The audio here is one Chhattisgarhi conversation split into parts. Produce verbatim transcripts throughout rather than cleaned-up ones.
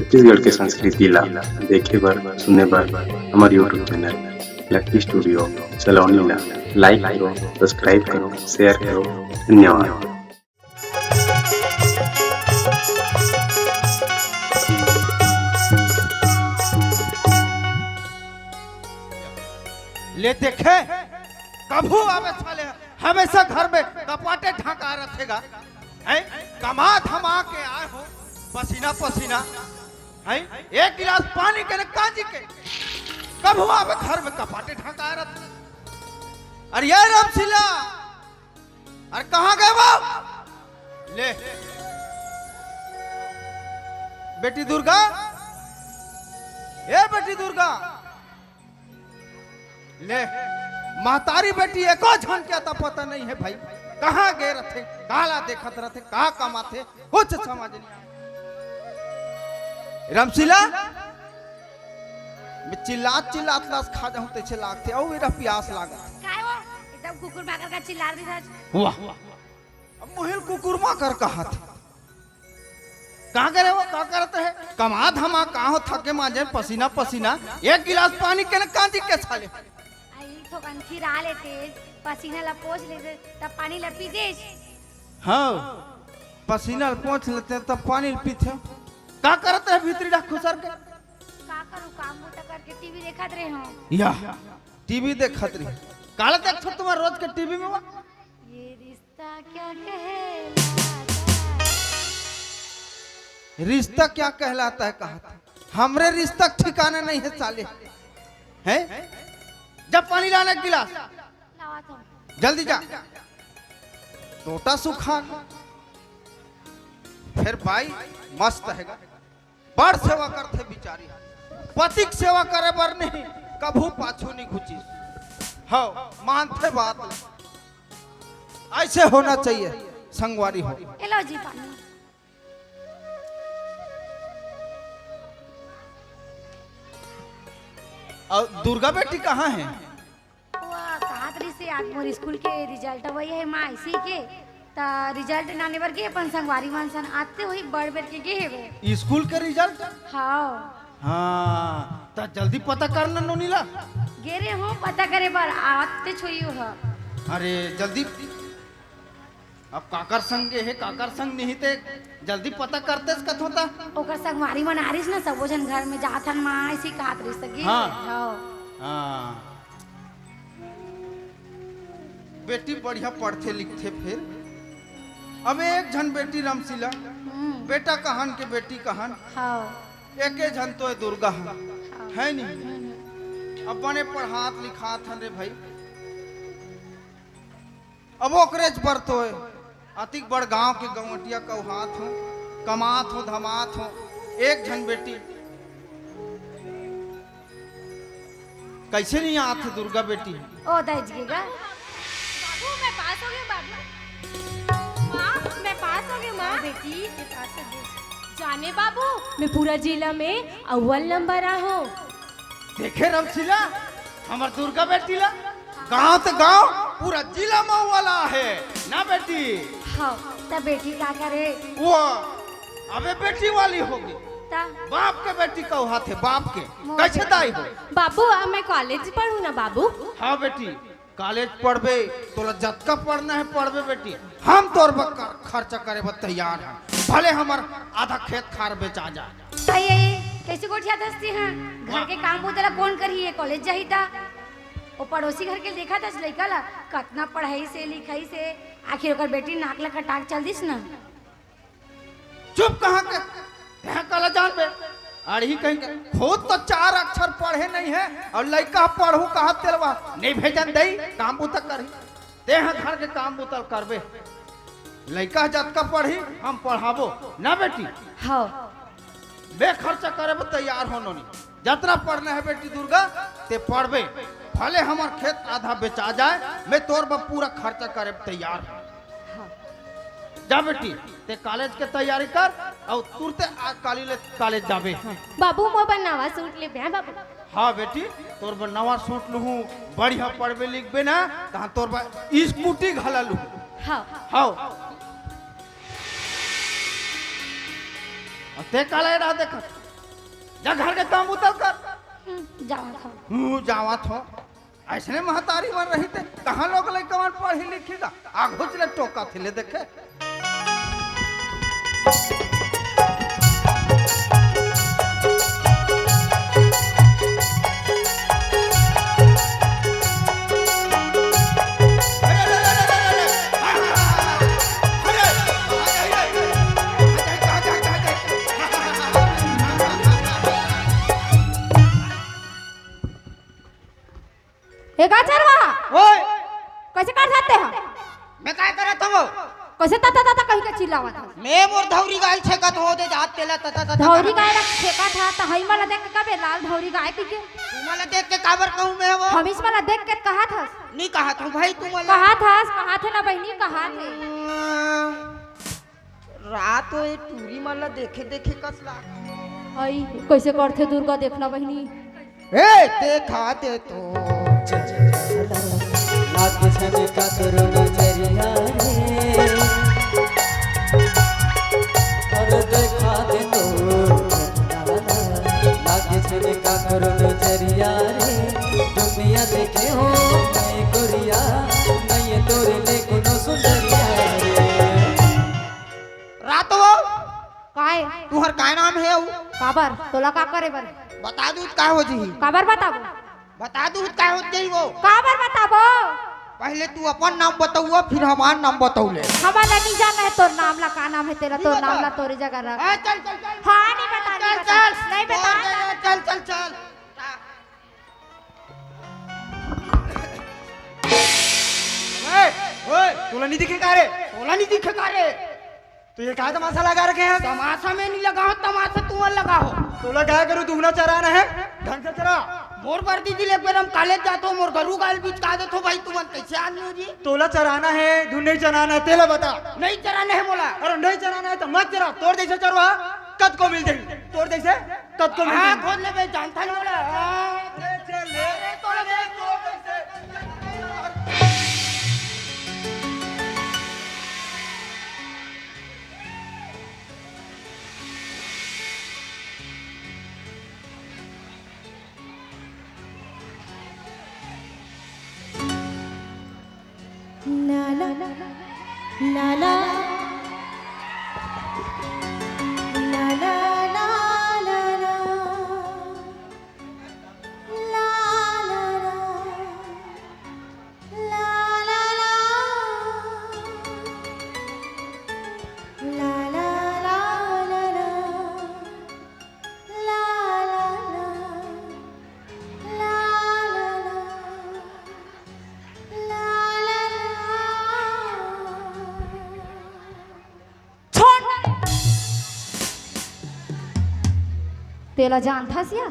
छत्तीसगढ़ के संस्कृति ला देखे बर, सुने बर हमर YouTube चैनल लक्की स्टूडियो सलोनी ला लाइक करो, सब्सक्राइब करो, शेयर करो। धन्यवाद। ले देखे, कभू आवे साले, हमेशा घर में कपाटे ढाका रथे गा। हैं? कमा धमा के आए हो, पसीना पसीना। हैं? एक गिलास पानी के न कांजी के, कभू आवे घर में कपाटे ढाका रथे। अरे ये रामशीला, अरे कहाँ गए वो? ले बेटी दुर्गा, ए बेटी दुर्गा, ले, महतारी बेटी एको झन के अता पता नहीं है भाई, कहाँ गे रथे, काला देखत रथे, का कमाथे, कुछ समझ नहीं आए। रामशीला, मैं चिल्लात चिल्लात लास खा जाऊं तैसे लागथे, अउ मेरा प्यास लागत। काय वो? एकदम कुकुर माकर का चिल्ला रही था। वाह, अब मुहिल कुकुर माकर कहा था। का करे वो, का करत हे? कमा धमा का हो, थके मांजे पसीना पसीना, एक गिलास पानी के न कांजी के साले। आई तो कंठी रा लेते, पसीना ला पोछ लेते, तब पानी ला पी देस। हाँ, पसीना ला पोछ लेते तब पानी ला पीथे। का करत हे भीतरी डा खुसर के? का करूँ, काम बूता करके टीवी देखत रहे हो। या टीवी देखत रही। काला देखत हो तुम्हार रोज के टीवी में वो? ये रिश्ता क्या कहलाता है? रिश्ता क्या कहलाता है कहा था? हमरे रिश्ता के ठिकाना नहीं है साले। हैं? जा पानी लाना एक गिलास। लावा तो। जल्दी जा। टोटा सुखा। फिर बाई मस्त है गा। बड़ सेवा करथे बिचारी। पति के सेवा करे बर नहीं, कभू पाछू नहीं घुचिस। हव, मानथे बात। ऐसे होना चाहिए संगवारी हो। ए लो जी पानी। अउ दुर्गा बेटी कहाँ है? वो कहत रहिस हे, आज मोर स्कूल के रिजल्ट अवई हे माँ, इसी के त रिजल्ट लाने बर गे अपन संगवारी मन सन, आते होही बड़ बेर के गे हेवे। स्कूल के रिजल्ट? हाँ। हाँ, त जल्दी पता कर ना नोनी ला। गे रहे हो पता करे बर, आते छोई हो। अरे जल्दी, अब काकर संग गे हे, काकर संग नहीं ते जल्दी पता करतेस कथों ता। ओकर संगवारी मन आ रहिस ना, सबो झन घर में जात हन माँ, इसी कहत रहिस गे। हाँ। हाँ। हाँ। बेटी बढ़िया पढ़थे लिखथे फिर। अब एक झन बेटी रामशीला, हम्म। बेटा कहन के बेटी कहन, हाँ। एके झन तो दुर्गा हन, हाँ। है नहीं? हम्म। अब बने पढ़ात लिखात हन रे भाई। अब ओकरेच बर तो अतिक बड़ गांव के गंवटिया कउहात हो, कमात हो, धमात हो, एक झन बेटी। कैसे नहीं आत दुर्गा बेटी? ओ दाई जी का। बाबू, मैं पास हो गई हूँ बाबू। माँ, मैं पास हो गई हूँ माँ। बेटी, ये पास हो गई। जाने बाबू, मैं पूरा जिला में अव्वल नंबर आ हूँ। देखे रामशीला, हमर दुर्गा बेटी ला, गांव ते गांव, पूरा जिला में अव्वल आ हे ना बेटी। हाँ, त बेटी का करे? वो अबे बेटी वाली होगी, ता बाप के बेटी कउहाथे, बाप के। मोर कैसे बेटी। दाई हो? बाबू, अब मैं कॉलेज पढ़ूँ ना बाबू? हाँ बेटी, कॉलेज पढ़बे, तोला जतका पढ़ना है पढ़बे बेटी, हम तोर बर क-, खर्चा करे बर तैयार हैं, भले हमर आधा खेत खार बेचा जाए। आई आई, कैसे गोठिया धसती हैं? घर के काम बूता ला कौन करही? ये कॉलेज जाही ता। ओ पड़ोसी घर के देखा था लइका ला, कतना पढ़ाई से लिखाई से, आखिर ओकर बेटी नाक ला कटाक चल दिस ना। चुप कहाँ के, तेहा काला जानबे? अड़ही कहीं के, खुद तो चार अक्षर पढ़े नहीं है और लइका पढ़ू कहा तेलवा, नहीं भेजन दई, काम बूता करही। तेहा घर के काम बूता करबे। लइका जतका पढ़ही, हम पढ़ाबो ना बेटी। हाँ। मैं खर्चा करे बर तैयार हो नोनी, जतना पढ़ना है बेटी दुर्गा, ते पढ़बे, भले हमर खेत आधा बेचा जाए, मैं तोर बर पूरा खर्चा करे बर तैयार हूँ। हाँ। जा बेटी, ते कॉलेज के तैयारी कर, अउ तुरते आज काली ले कॉलेज जाबे। बाबू, मोर बर नवा सूट लेबे हैं बाबू। हाँ बेटी, तोर बर नवा सूट लूहूँ, बढ़िया पढ़बे लिखबे ना, तहाँ तोर बर स्कूटी घला लूहूँ। हाँ। हाँ। अउ ते काला एड़ा देखत? घर के काम उतर कर। हम्म, जावत हव। हूँ, जावत हो। अइसने महतारी मन रही ते कहाँ लोग लइका मन पढ़ी लिखी गा? आघुच ले टोकत हे ले देखे। ए गा चरवाहा, ओए! कइसे करथस तेहा? मैं काय करत हवं? कइसे तता तता कहि के चिल्लावत हस? मैं मोर धौरी गाय ल छेकत हों, दे जात तेला तता तता धौरी करत गाय ल छेकत हस, त हई मन ल देख के कबे लाल धौरी गाय कहि के? तुमन ल देख के काबर कहूँ मैं वो? हमीच मन ल देख के कहत हस? नहीं कहत हूँ भाई तुमन ल। कहत हस, कहत हे ना बहिनी, कहत हे। रात हो ए टूरी मन ल देखे देखे कस लागथे। हई, कइसे करथे दुर्गा, देख ना बहिनी। ए, देखा दे तो। लाग झन काकरो नजरिया रे। अरे देखा दे तो। लाग झन काकरो नजरिया रे। दुनिया देखे हो मैं गोरिया, नहीं तोरे ले कोनो सुंदरिया रे। रात हो। काय? तुहर काय नाम हे अउ? काबर? तोला का करे बर? बता दूँ त का हो जही? काबर बताबो? बता दूँ त का हो जही वो? काबर बताबो? पहले तू अपन नाम बतउवा, फिर हमार नाम बतउ ले। हमन ला नइ जानना हे तोर नाम ला, का नाम हे तेला, नहीं तोर नाम बता। ला तोरे जगह रख। ए, चल, चल, चल। हाँ, नहीं बता, चल, नहीं बता, चल, नहीं बता। चल, चल, चल, चल। ओए, ओए, तोला नहीं दिखे का रे? तोला नहीं दिखे का रे? तो ये का तमाशा लगा रखे हैं? तमाशा मैं नहीं लगा हूँ, तमाशा तुमन लगा हो। तोला काय करूँ, दुहना चराना है, ढंग से चरा। मोर बर दीदी ले बेर हम कॉलेज जात हो, मोर गरू गाय ल बिचका देत हो भाई, तुमन कैसे आदमी हो जी? तोला चराना है, धुन नहीं चराना है, तेला बता। नहीं चराना है मोला। अरे नहीं चराना है तो मत चरा, तोर जैसे चरवा कतको मिल जाही, तोर जैसे कतको मिल हाँ, जाही। खोज लेबे, जानता नहीं मोला। हाँ। ले, ले, ले। अरे, तोला दे, तोर जैसे। ला ला, ला ला, ला ला, ला ला, ला ला, ला ला। ला ला ला, ला ला ला, ला ला ला, ला ला ला, ला ला ला, ला ला ला। छोड़। तेला जानथस या?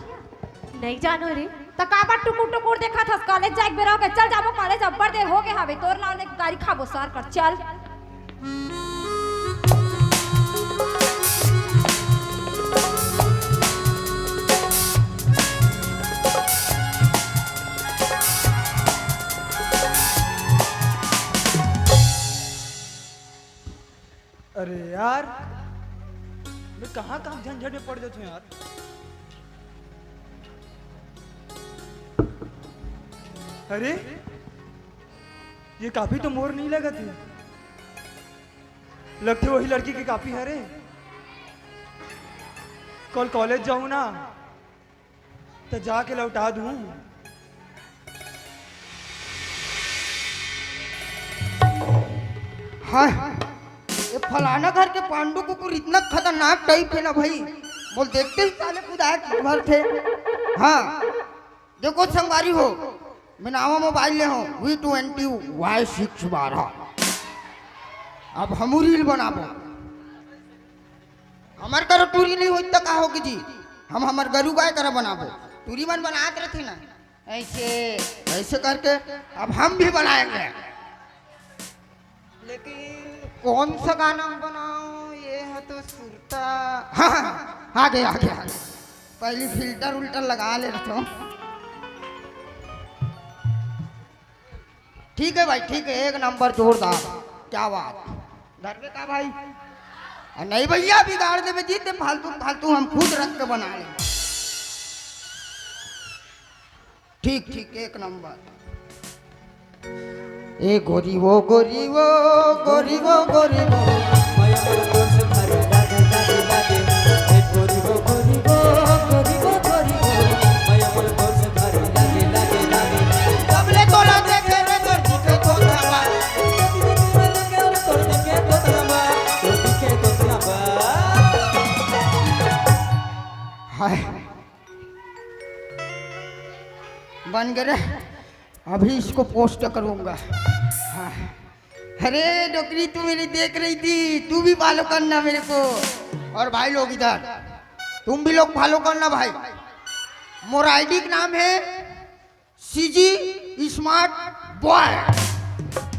नहीं जानो रे। त काबर टुकुर टुकुर देखत हस? कॉलेज जाए के बेरा होगे, चल जाबो कॉलेज, अब्बड़ देर होगे हावे। तोर नाव ले गारी खाबो सर कर, चल। अरे यार, मैं कहाँ कहाँ झंझट में पड़ जाता हूँ यार। अरे, ये कॉपी तो मोर नहीं लगत हे, लगथे वही लड़की के कॉपी हरे। कल कॉलेज जाहूँ ना, त जाके लौटा दूँ। हाय, ये फलाना घर के पांडू कुकुर इतना खतरनाक टाइप हे ना भाई, मोला देखते ही साले कुदाय भरथे। हाँ, देखो संगवारी हो, मैं नवा मोबाइल ले हों, वी ट्वेंटी वाई सिक्स बारह। अब हमू रील बनाबो। हमर करो टूरी नहीं होई त का होगे जी? हम हमर गरू गाय करा बनाबो। टूरी मन बनात रथे ना, ऐसे, ऐसे करके अब हम भी बनाएंगे। लेकिन कौन सा गाना हम बनाऊं? ये है तो सुरता। हाँ, हाँ, हाँ, आ गया, आ गया, आ गया। पहली फिल्टर उल्टर लगा ले रहे हो। ठीक है भाई, ठीक है, एक नंबर, जोरदार। क्या बात। धरबे का भाई? आ, नहीं भैया, बिगाड़ देबे जी, ते फालतू, फालतू हम खुद रख के बना ले। ठीक ठीक, एक नंबर। ए गोरी वो, गोरी वो, गोरी वो, गोरी वो। हाय, बन गए रे। अभी इसको पोस्ट करूंगा। हाँ। अरे डोकरी, तू मेरी देख रही थी, तू भी फॉलो करना मेरे को। और भाई लोग इधर, तुम भी लोग फॉलो करना भाई। मोर आईडी का नाम है सीजी स्मार्ट बॉय।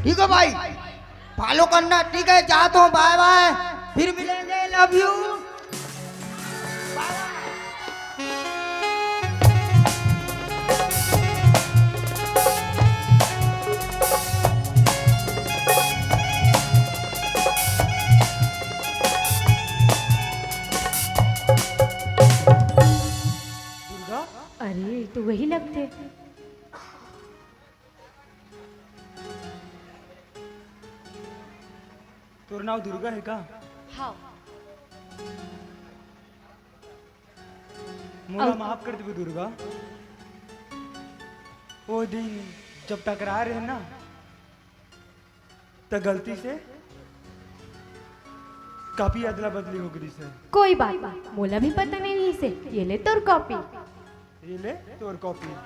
ठीक है भाई, फॉलो करना। ठीक है, जाता हूँ, बाय बाय, फिर मिलेंगे, लव यू। दुर्गा, अरे, तो वही लगते। तोर नाव दुर्गा है का? हाँ। मोला अब माफ कर देबे दुर्गा। वो दिन जब टकरा रहे ना, त गलती से कॉपी अदला बदली हो गई से। कोई बात नहीं, मोला भी पता नहीं रही से। ये ले तोर कॉपी। ये ले तोर कॉपी।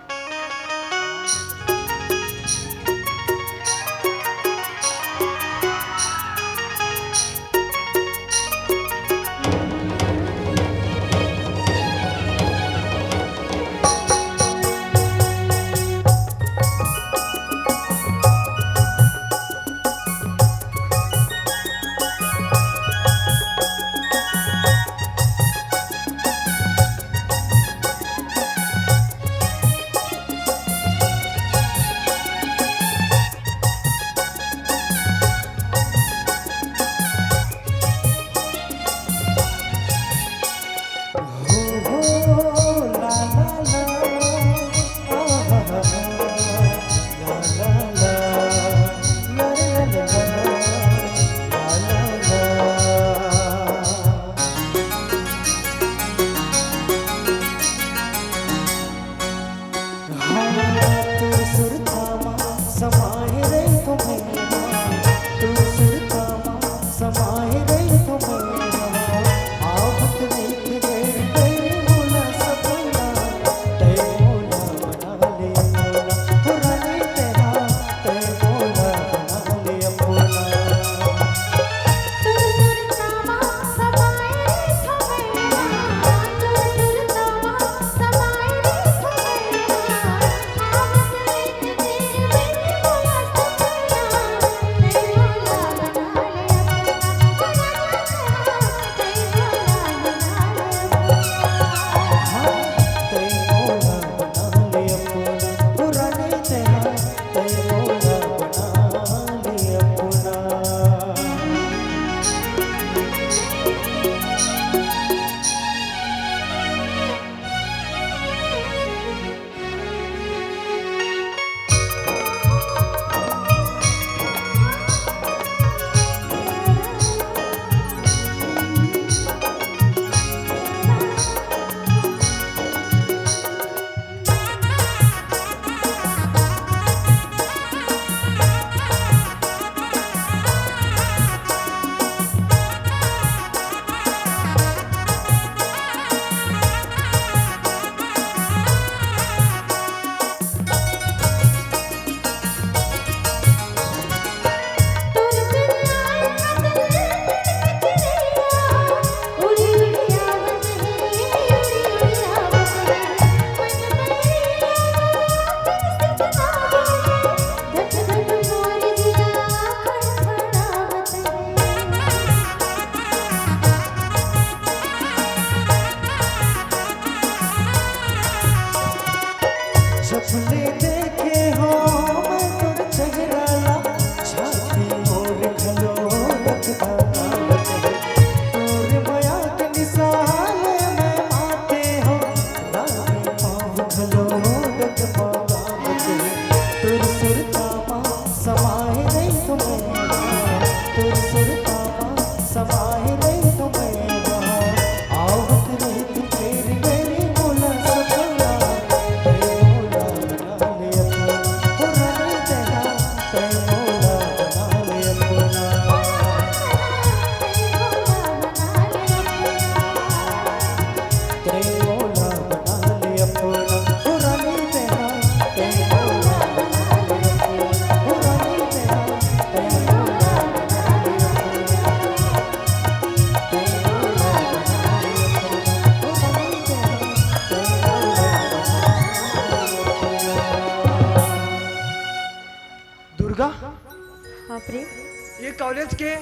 के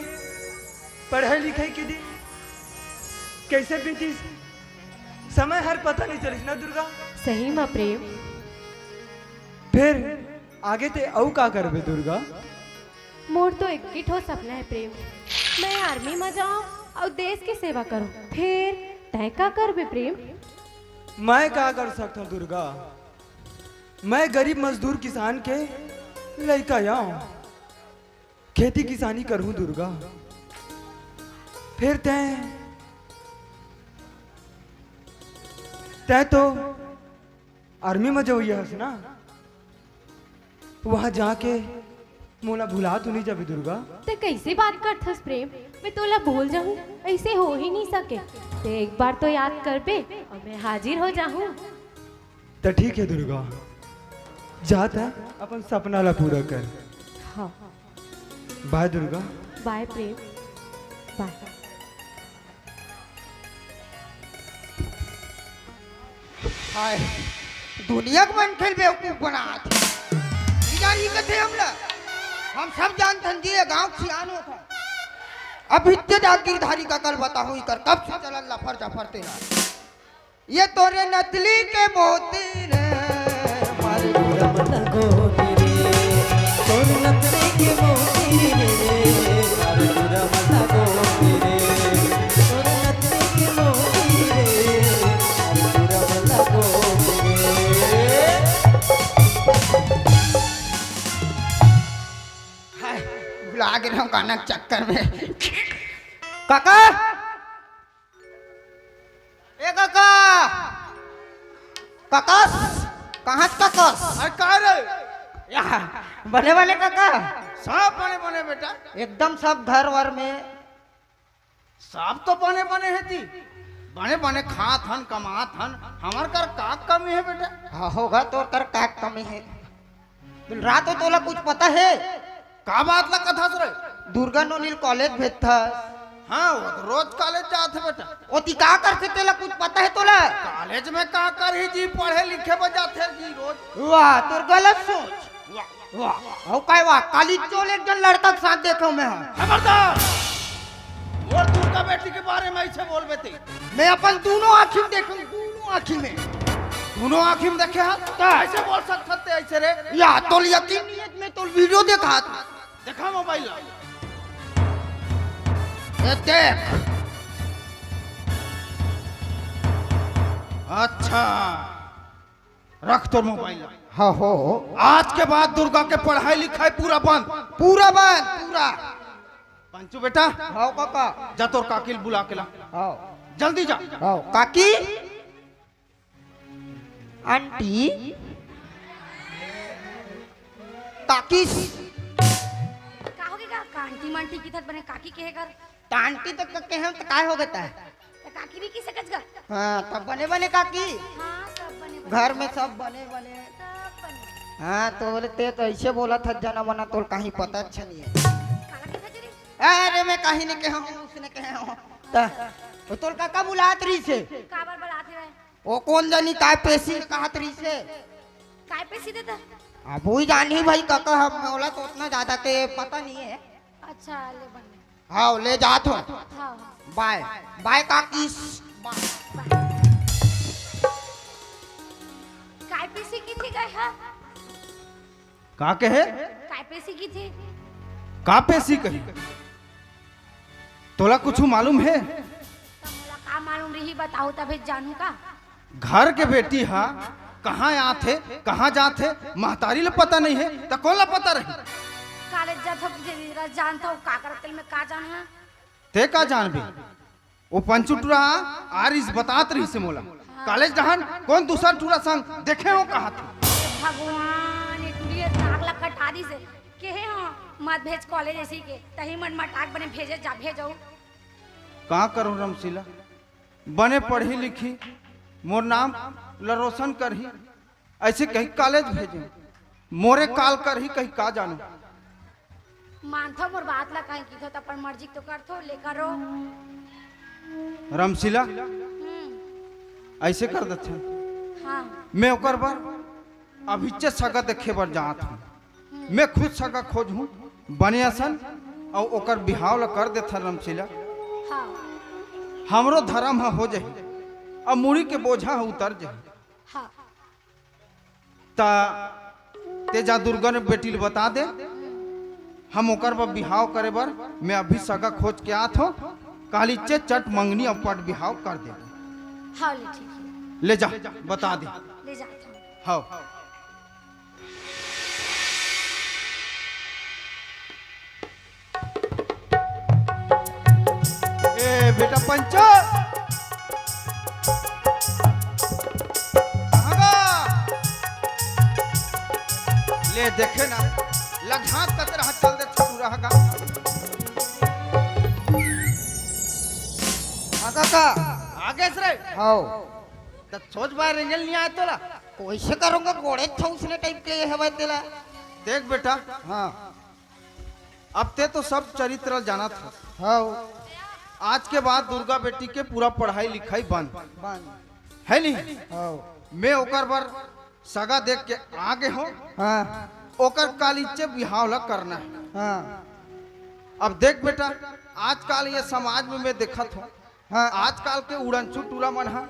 पढ़ाई लिखाई के दिन कैसे बीतिस, समय हर पता नहीं चलिस ना दुर्गा। सही म प्रेम। फिर आगे ते अउ का करबे दुर्गा? मोर तो एक ही ठो सपना है प्रेम, मैं आर्मी म जाऊं अउ देश के सेवा करूं। फिर तय का करबे प्रेम? मैं का कर सकता हूँ दुर्गा? मैं गरीब मजदूर किसान के लइका आऊं, खेती किसानी करहूं दुर्गा। फिर तय, तय तो आर्मी म जवइया हस ना, वहां जाके मोला भुला तो नहीं जाबे दुर्गा? ते कैसे बात करथस प्रेम? मैं तोला भूल जाऊं, ऐसे हो ही नहीं सके। ते एक बार तो याद करबे और मैं हाजिर हो जाऊं। त ठीक है दुर्गा, जा तय अपन सपना ला पूरा कर। हाँ। बाय दुर्गा। बाय प्रेम। बाय। हाय, दुनिया के मनखे ल बेवकूफ बनात हे। ई जानी कथे हमला। हम सब जानथन जी, ये गांव के सियान होथन। अभी ते जागीरधारी का कल बताहूं, इकर कब से चलन लफर चफर तेरा। ये तोरे नकली के मोती रे, मारी पूरा मन गोती रे। तोरे नकली के मोती रे, मारी पूरा मन गोती रे। तोरे नकली के मोती रे, मारी पूरा मन गोती रे। हाय, भुला गे रहूं गाना के चक्कर में। काका, ए काका, काकास, कहाँ से काकास? अरे का रे? या, बने बने काका। सब बने बने बेटा। एकदम सब घर वर में। सब तो बने बने हे जी, बने बने खात हन, कमात हन, हमर कर का कमी हे बेटा? हाँ, होगा तोर कर का कमी हे। रात हो तोला कुछ पता हे? का बात ला कथस रे? दुर्गा नोनी ल कॉलेज भेजथस। हाँ, वो तो रोज कॉलेज जात हे बेटा। ओती का करथे तेला कुछ पता हे तोला? कॉलेज में का करही जी, पढ़े लिखे बर जाथे जी रोज। वाह, तोर गलत सोच। वाह, वाह। अउ काय वाह, काली चोल एक जन लड़का के साथ देखे हों मैं। खबरदार! मोर दुर्गा बेटी के बारे में ऐसे बोलबे ते। मैं अपन दूनों आँखी में देखे हों, दूनों आँखी में। दूनों आँखी में देखे हस? त ऐसे बोल सकत हस ते ऐसे रे? या तोल यकीन नहीं हे, मैं तोल वीडियो देखात। देखा मोबाइल ला। ये देख। अच्छा, रख तोर मोबाइल ला। हाँ हो। आज के बाद दुर्गा के पढ़ाई लिखाई पूरा बंद। पूरा बंद, पूरा। पंचू बेटा। हाँ काका। जा तोर काकी ल बुला के ला। हाँ। जल्दी जा। हाँ, काकी। आंटी। काकिस। का होगे का? का आंटी मांटी किथस बने काकी कहे कर? त आंटी तो क-, कहे त काय होगे त? त काकी भी कहि सकस गा? हाँ, तब बने बने काकी। हाँ, सब बने बने। घर में सब बने बने। सब बने। हाँ, त बोले ते तो ऐसे बोलत हस जना मना तोला कहीं पता अच्छा नहीं हे। काला किथस रे? अरे मैं कहीं नहीं कहे हों, उसने कहे हों। त तोला काका बुलात रहिस हे। काबर बुलात रहिस हे? ओ कोन जनी काय पेशी कहत रहिस हे? काय पेशी दे त? अब वही जानी भाई काका, हम मोला तो उतना ज्यादा के पता नहीं हे। अच्छा, ले बने। हाँ, ले जात हों। हाँ, हाँ। बाय। बाय काकिस। बाय। बाय। काय पेशी किथे गए हा? का कहे? काय पेशी किथे? का पेशी कही? तोला कुछु मालूम हे? त मोला का मालूम रही, बताहू तभे जानहूं का। घर के बेटी हा कहाँ आथे, कहाँ जाथे, महतारी ला पता नहीं हे, त कोन ला पता रही? कॉलेज जाथो, जे जानथो, का करत तेला मैं का जानहूं? ते का जानबे? ओ पंचू टुरा आरिस बतात रहिस हे मोला। हाँ। कॉलेज डहन कोन दूसर टुरा संग देखे हों कहत हे। भगवान, ए टुरी नाक ला कटा दिस हे। कहे हों, मत भेज कॉलेज ऐसी के, तही मन मटाक बने भेजे जा, भेजो। का करूं रमशीला, बने पढ़ही लिखही, मोर नाम ला रोशन करही, ऐसे कही कॉलेज भेजे, मोरे काल करही कही का जानों। मानथो मोर बात ला, कहीं किथो त अपन मर्जी तो करथो, ले करो। रमशीला, हम्म। ऐसे कर देथे। हाँ। मैं ओकर बर अभिच्चे सगा देखे बर जात हूँ। हम्म। मैं खुद सगा खोजहूँ, बने असन, अउ ओकर बिहाव ला कर देथन रमशीला। हाँ। हमरो धरम ह हो जाही, अब मुड़ी के बोझा ह उतर जाही। हाँ। त ते जा दुर्गा ने बेटी ल बता दे, हम ओकर बर बिहाव करे बर मैं अभी सगा खोज के आत हो। कालीचे चट मंगनी अउ पट बिहाव कर दे। हाँ, ले ठीक है। ले जा, बता दे। ले जाता हूँ। हाँ। ए बेटा पंच, कहाँ गा? ले देखे ना, लघात कचरा चल दे छुरा गा। हाँ काका। आगे से रे। हाव। त सोच बाय रेंगल नहीं आय तोला। कैसे करूँगा, गोड़े ठौसने टाइप के ये हवय तेला। देख बेटा। हाँ। अब ते तो सब चरित्र जानत हस। हाव। आज के बाद दुर्गा बेटी के पूरा पढ़ाई लिखाई बंद। बंद। है नहीं? हाव। मैं ओकर बर सगा देख के आगे हो। हाँ। ओकर कालीचे बिहाव ला करना है। हाँ। अब देख बेटा, आजकल ये समाज में मैं देखत हूँ, हाँ। आजकल के उड़नछू टूरा मन ह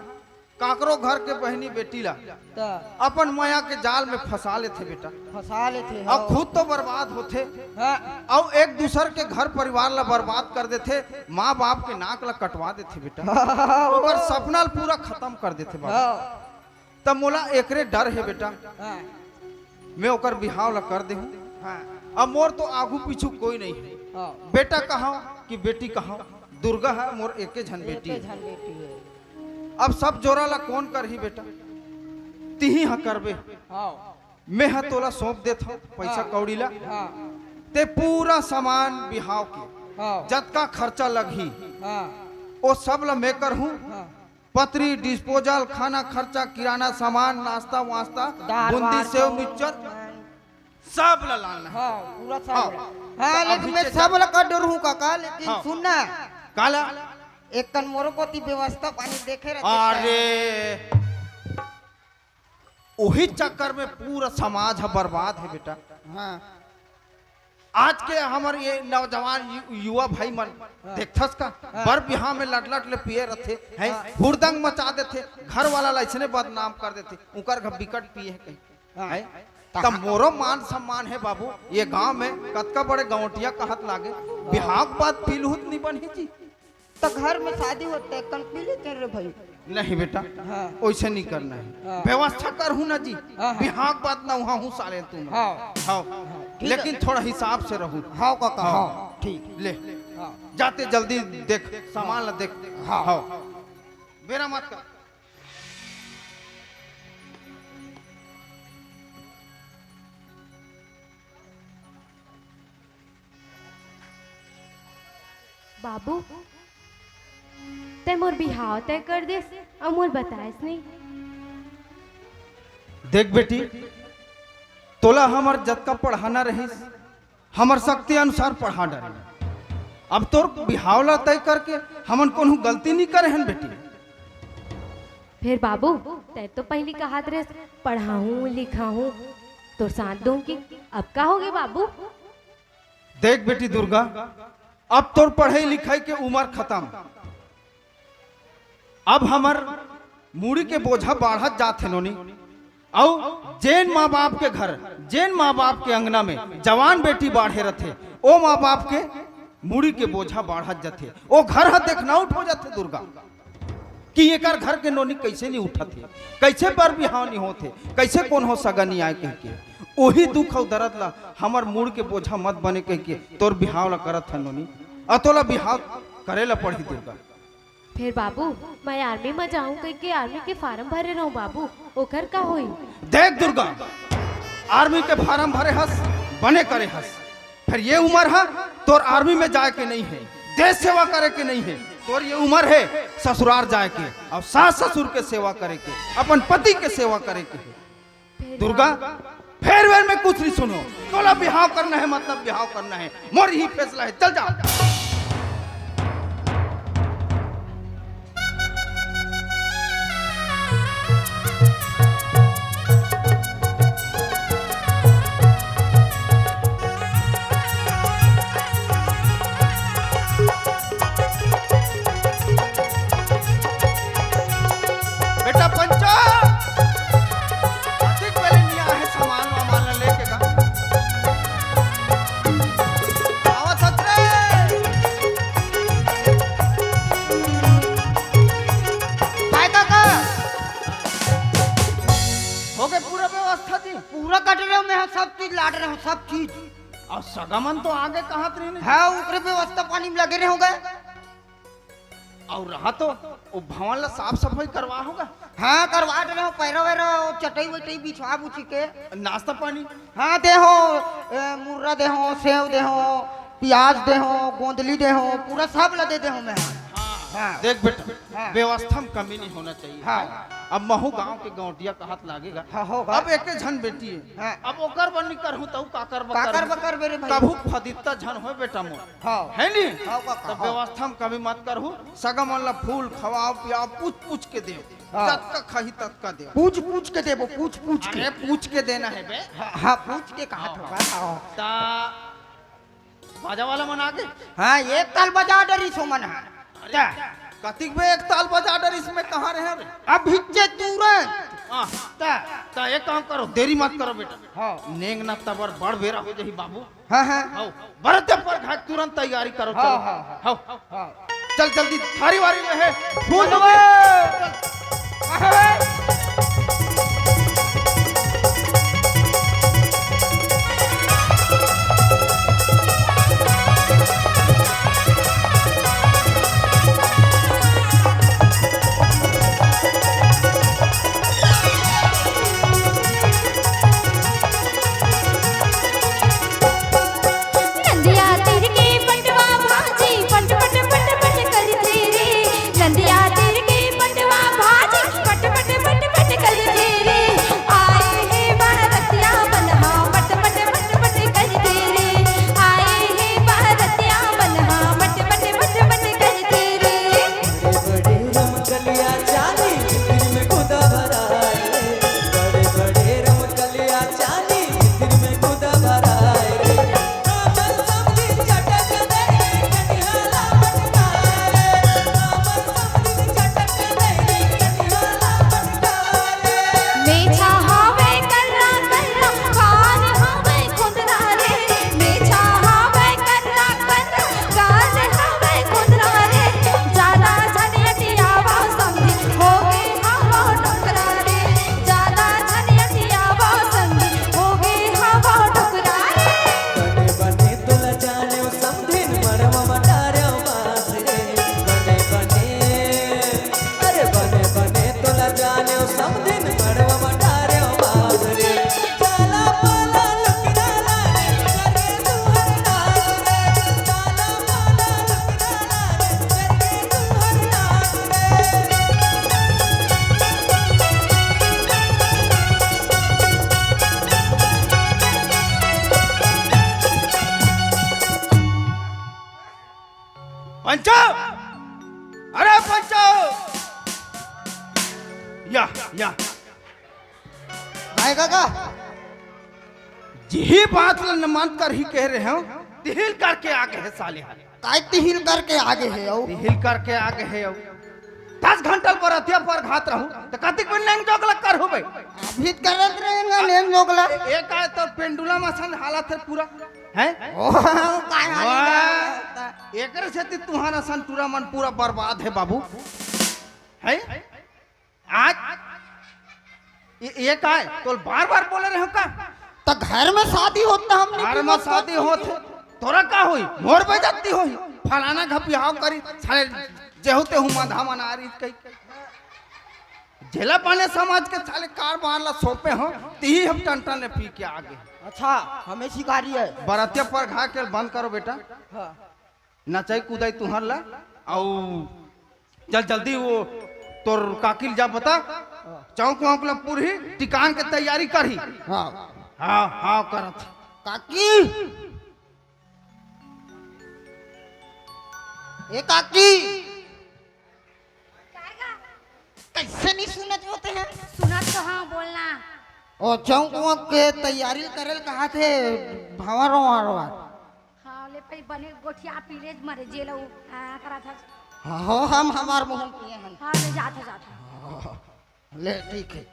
काकरो घर के बहिनी बेटी ला त अपन मया के जाल में फंसा लेथे बेटा। फंसा लेथे, अउ हाँ। खुद तो बर्बाद होथे, हाँ। अउ एक दूसर के घर परिवार ला बर्बाद कर देथे, माँ बाप के नाक ला कटवा देथे बेटा। हाँ। ओकर सपना ल पूरा खत्म कर देथे बाबा। हाँ। त मोला एकरे डर हे बेटा। हाँ। मैं ओकर बिहाव ला कर देहूँ। हाँ। अब मोर तो आगू पीछू कोई नहीं है। हाँ। बेटा कहाव कि बेटी कहाव, दुर्गा है मोर एके झन बेटी एके है। झन बेटी है। अब सब जोरा ला कौन करही बेटा? तिही ह करबे। हाँ। मैं ह तोला सौंप देत हूँ पैसा हाँ। कौड़ी ला। हाँ। ते पूरा सामान बिहाव के हाँ। जतका खर्चा लगही, हाँ। ओ सब ला मैं करहूँ। हाँ। पतरी, डिस्पोजल, खाना खर्चा, किराना सामान, नाश्ता वास्ता, दाल, बूंदी, सेव, मिक्सचर, सब ला लाना है। हाँ, पूरा सब हाँ। ला। हाँ, तो लेकिन अभी मैं चेता सब ला कर डरहूँ काका, लेकिन हाँ। सुन ना। काला? एक कन मोरो कोती व्यवस्था पानी देखे रहते। अरे, उही चक्कर में पूरा समाज ह बर्बाद है बेटा। हाँ। आज के हमर ये नौजवान यु-, युवा भाई मन हाँ। देखथस का? हाँ। बर बिहाव में लट-लट ले पिए रथे, हैं? हाँ। हुरदंग मचा देथे, घर वाला ला अइसने बदनाम कर देथे, उकर घर बिकट पिए है कहीं, हाँ। हैं? त मोरो मान सम्मान है बाबू, ये गांव में कतका बड़े गौंटिया कहत लागे, बिहाव के बाद पीलहूत नहीं बनही जी। त घर में शादी होते कन पी लेते रे भाई। नहीं बेटा, हाँ। वैसे नहीं करना है। हाँ। व्यवस्था करहूँ ना जी। हाँ, हाँ। बिहाव के बाद ना वहाँ हूँ साले तुम। हाँ। हाँ। हाँ, ठीक है। लेकिन थोड़ा हिसाब से रहूँ। हाँ काका, हाँ। हाँ, ठीक। ले। हाँ। जाते जल्दी देख, सामान ला देख। हाँ। हाँ। बेरा मत कर। बाबू, तै मोर बिहाव तय कर देस अउ मोर बतायस नहीं। देख बेटी, तोला हमर जतका पढ़ाना रहिस, हमर शक्ति अनुसार पढ़ा डरे। अब तोर बिहाव ला तय करके हमन कोनो गलती नहीं करे हन बेटी। फेर बाबू, तै तो पहिली कहत रेस पढ़ाहूँ लिखाहूँ, तोर साथ दूँ कि, अब का होगे बाबू? देख बेटी दुर्गा, अब तोर पढ़ई लिखई के उमर खतम। अब हमर मुड़ी के बोझा बाढ़त जात हे नोनी। अउ जेन माँ बाप के घर, जेन माँ बाप के अंगना में जवान बेटी बाढ़े रथे, ओ माँ बाप के मुड़ी के बोझा बाढ़त जाथे, ओ घर ह देखना उठ हो जाथे दुर्गा। कि एकर घर के नोनी कइसे नी उठत हे, कइसे बर बिहाव नी होत हे, कइसे कोनो सगा नी आय कहिके। ओही दुख अउ दरद ला हमर मुड़ के बोझा मत बने कहिके तोर बिहाव ला करत हन नोनी। अ तोला बिहाव करे ला पड़ही दुर्गा। फेर बाबू, मैं आर्मी म जाहूं कहिके आर्मी के फारम भरे रहूं बाबू, ओकर का होही? देख दुर्गा, आर्मी के फारम भरे हस, बने करे हस, फेर ये उमर ह तोर आर्मी में जाय के नइ हे, देश सेवा करे के नइ हे। तोर ये उमर हे ससुरार जाय के अउ सास ससुर के सेवा करे के, अपन पति के सेवा करे के हे। फेर दुर्गा, बाबू। फेर वेर में कुछ नहीं सुनो, तोला बिहाव करना हे, मतलब बिहाव करना हे, मोर ही फैसला हे, चल जा। सगा मन तो आगे कहत रहिन। हाँ, ओकरे व्यवस्था पानी में लगे रहे होगा। अउ रहा तो वो भवन ला साफ सफाई करवा होगा। हाँ, करवा डरे हों, पैरा वैरा, वो चटई वटई बिछवा बुछी के। नाश्ता पानी? हाँ, दे हों, ए, मुर्रा दे हों, सेव दे हों, प्याज दे हों, गोंदली दे हों, पूरा सब ला दे दे हों मैं। हाँ। हाँ। देख बेटा, हाँ। व्यवस्था में कमी नहीं होना चाहिए। हाँ। अब महू गांव के गौंटिया कहत लागेगा। हाँ, होगा। अब एके झन बेटी है। हाँ। अब ओकर बर नहीं करहूँ, तऊ काकर बर काकर करहूँ? बर कर बेरे भाई। कभू फदित्ता झन होय बेटा मोर। हाँ। है नी? हाँ, काका, तो हाँ। व्यवस्था में कमी मत करहू। सगा मन ला फूल खवाओ, पियाओ, पूछ पूछ के देव। हाँ। जतका खाही ततका देव। पूछ पूछ के देबो, पूछ पूछ के। अरे, पूछ के देना है बे। हाँ, हाँ, पूछ के कहा हाँ, होगा। हाँ। हाँ। ता बाजा वाला मन आगे? हाँ, एक ताल बजा डरिस ओमन हा। अरे, ता। कतिक बे एक ताल बजा डरिस, मैं कहाँ रहे रे? अब हिच्चे तुरंत। हाँ। ता। ता एक काम करो, देरी मत करो बेटा। हाँ। नेंग ना तबर बड़ बेरा हो जाही बाबू। हाँ, हाँ। हौ, बरते पर घाट तुरंत तैयारी करो, हाँ, चलो। हाँ, हाँ। हौ। हाँ। चल जल्दी, थारी वारी में है। फूल चलो। दो। चल। नंदिया तीर के पटवा भाजी पट पट पट पट करथे रे। नंदिया तीर के पटवा भाजी पट पट पट पट करथे रे। आए हे बरतिया मन हा पट पट पट पट करथे रे। आए हे बरतिया मन हा पट पट पट पट करथे रे। बड़े बड़े रमकलिया चानी, भीतर में कूदा भराए रे। बड़े बड़े रमकलिया चानी, भीतर में कूदा भराए रे। हमर समधी चटक दे रे, कनिहाला मटकाए रे। हमर समधी चटक दे रे, कनिहाला मटकाए रे। मेछा हवे कर्रा कर्रा, कान हवे खोदरा रे। मेछा हवे कर्रा कर्रा, कान हवे खोदरा रे। जादा झन अतियावा समधी, होगे हवा डोकरा रे। जादा झन अतियावा समधी, होगे हवा डोकरा रे। बने बने तोला जानेव समधिन, मड़वा म डारेव बांस रे। बने बने, अरे बने बने तोला जानेव समधिन, मड़वा म डारेव बांस रे। काला पाला लुकड़ा लाने, करके तुहर नाच रे। काला पाला लुकड़ा लाने, करके तुहर नाच रे। पंचो, अरे पंचो, या, या। आएगा का? जिही बात ल न मन करही कह रहे हो, तिहिल करके आगे हे साले हा। काय तिहिल करके आगे हे अउ? तिहिल करके आगे हे अउ। दस घंटा ल बरतिया पर घात रहू, त कतिक बेर नेंग जोगला करहू बे? अभी त करत रहेंगा नेंग जोगला। ए, ए काय तो पेंडुलम असन हालत हे पूरा, हैं? ओ, काय हाल हे? वाह, एकरे सेती तुहर असन टूरा मन पूरा बर्बाद हे बाबू, हैं? आज ये, ये का है? तोल बार-बार बोले रहे हो का? त घर में शादी होत त हमने घर में शादी होत, तोरा का होई? मोर बेइज्जती होई। फलाना घर बिहाव करी, साले जेहू तेहू मंधा मना रही कही। जेला बने समाज के साले कारबार ला सौंपे हो, तिही हम टन टन ले पी के आगे। अच्छा, हमें शिकारी है। बरतिया पर घा के बंद करो बेटा। हाँ। नचई कुदई तुहर ला, अउ चल जल्दी वो तोर काकी ल जा बता, हाँ। चौक वौक ला पूरही, टिकान के तैयारी करही। हाँ। हाँ, हाँ, करत। काकी! ए काकी! कइसे नहीं सुनत होते हैं? सुनत तो हाँ, बोलना। ओ, चौक वौक के तैयारी करे ल कहा थे, भंवर वंवर। हाँ, ले पहले बने गोठिया पी ले मरे जेल उ, आ, करा था। हाँ, हो, हम हमार मुंह पिए हन। हाँ, ले जात है, जात है। ले, ठीक है।